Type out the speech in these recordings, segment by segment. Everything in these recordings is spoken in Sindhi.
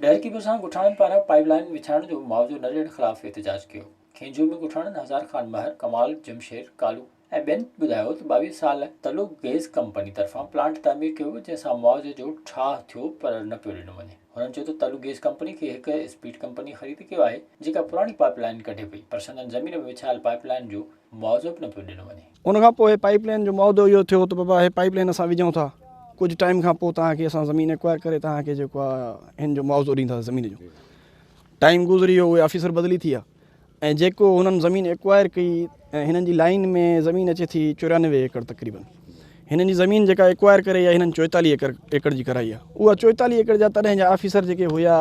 ڏهرڪي ڀرسان ڳوٺاڻن پاران پائيپ لائين وڇائڻ جو معاوضو نه ڏيڻ خلاف احتجاج ڪيو. کينجهو ۾ ڳوٺاڻن هزار خان مهر، ڪمال، جمشير، ڪالو ۽ ٻين ٻڌايو ته 22 سال تلو گئس ڪمپني طرفان پلانٽ تعمير ڪيو ويو جنهن سان معاوضي جو ٺاهه ٿيو پر نه پيو ڏنو وڃي. هنن چيو ته تلو گئس ڪمپني کي هڪ اسپيڊ ڪمپني خريد ڪيو آهي جيڪا پراڻي پائيپ لائين ڪڍي پئي پر سندن زمين ۾ وڇايل پائيپ لائين جو معاوضو به نه پيو ڏنو وڃي. ان کان پوء پائيپ لائين جو معاهدو اهو ٿيو ته بابا هي پائيپ لائين اسان وجهون ٿا ڪجهه ٽائيم کان پوء توهان کي اسان زمين ايڪوائر ڪري توهان کي جيڪو آهي هن جو معاوضو ڏينداسين زمين جو ٽائيم گذري ويو اهي آفيسر بدلي ٿي ويا ۽ جيڪو هنن زمين ايڪوائر ڪئي ۽ هنن جي لائين ۾ زمين اچي ٿي 94 ايڪڙ تقريبن هنن جي زمين جيڪا ايڪوائر ڪري يا هنن 44 ايڪڙ ايڪڙ جي ڪرائي آهي اها 44 ايڪڙ جا تڏهن جا آفيسر جيڪي هيا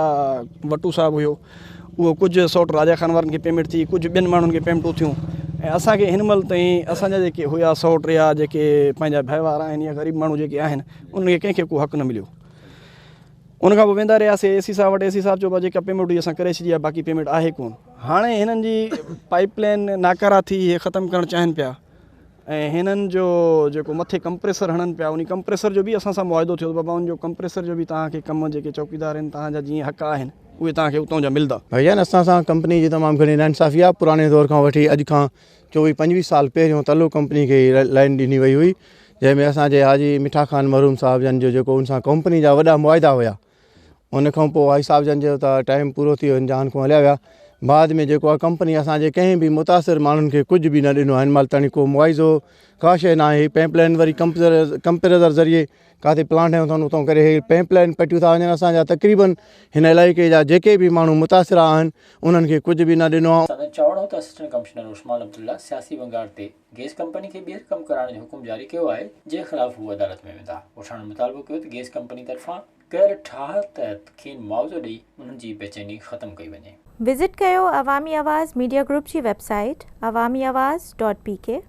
وٽو صاحب هيو اهو ڪجهه سوٽ راجا خان وارن کي پيمينٽ ٿي ڪجهه ٻين ماڻهن کي پيمينٽون ٿيون ۽ اسان کي هن مهل تائين اسان جا جيڪي هيا سوٽ يا جيڪي پنهنجا ڀائيوار آهن يا غريب ماڻهو جيڪي آهن انهن کي ڪنهن کي ڪو حق نه مليو ان کان پوء ويندا رهياسي اي سي صاحب وٽ اي سي صاحب چيو جيڪا پيمينٽ هئي اسان ڪري ڇڏي آهي باقي پيمينٽ آهي ڪون هاڻي هنن جي پائپ لائن ناڪارا ٿي هي ختم ڪرڻ چاهين پيا ۽ هنن جو جيڪو مٿي ڪمپريسر هڻن پيا انهي ڪمپريسر جو به اسان سان معاهدو ٿيو ته بابا ان جو ڪمپريسر جو به توهان کي ڪم جيڪي چوڪيدار آهن توهان جا جيئن حق آهن اهي توهان کي اتان جا ملدا. ڀائي جان اسان سان ڪمپني جي تمام گهڻي ناانصافي آهي پراڻي دور کان وٺي اڄ کان چوويهه پنجويهه سال پهريون تلو ڪمپني کي لائين ڏني وئي هئي جنهن ۾ اسان جي حاجي مٺا خان مرحوم صاحب جن جو جيڪو ان سان ڪمپني جا وڏا معاهدا هيا ان کان پوء حاجي صاحب جن چيو ته ٽائيم پورو ٿي ويو هن جهان کان هليا ويا بعد ۾ جيڪو آهي ڪمپني اسان جي ڪنهن به متاثر ماڻهن کي ڪجهه به نه ڏنو آهي هن مهل تائين ڪو معاوضو ڪا شيء نه آهي پائپ لائن وري ڪمپريزر ذريعي ڪاٿي پلانٽ هنيو اٿن اتان ڪري هي پائپ لائن پٽيون ٿا وڃن اسان جا تقريبن هن علائقي جا جيڪي به ماڻهو متاثر آهن انهن کي ڪجهه به نه ڏنو آهي. سندن چوڻ هو ته اسسٽنٽ ڪمشنر عثمان عبدالله سياسي ونگار تي گئس ڪمپني کي ٻيهر ڪم ڪرائڻ جو حڪم جاري ڪيو آهي جنهن خلاف هو عدالت ۾ ويندا. ڳوٺاڻن مطالبو ڪيو ته گئس ڪمپني طرفان ڪيل ٺاهه تحت کين معاوضو ڏئي انهن جي بيچيني ختم ڪئي وڃي. وزٽ ڪيو عوامي آواز ميڊيا گروپ جي website Awami Awaz dot P K.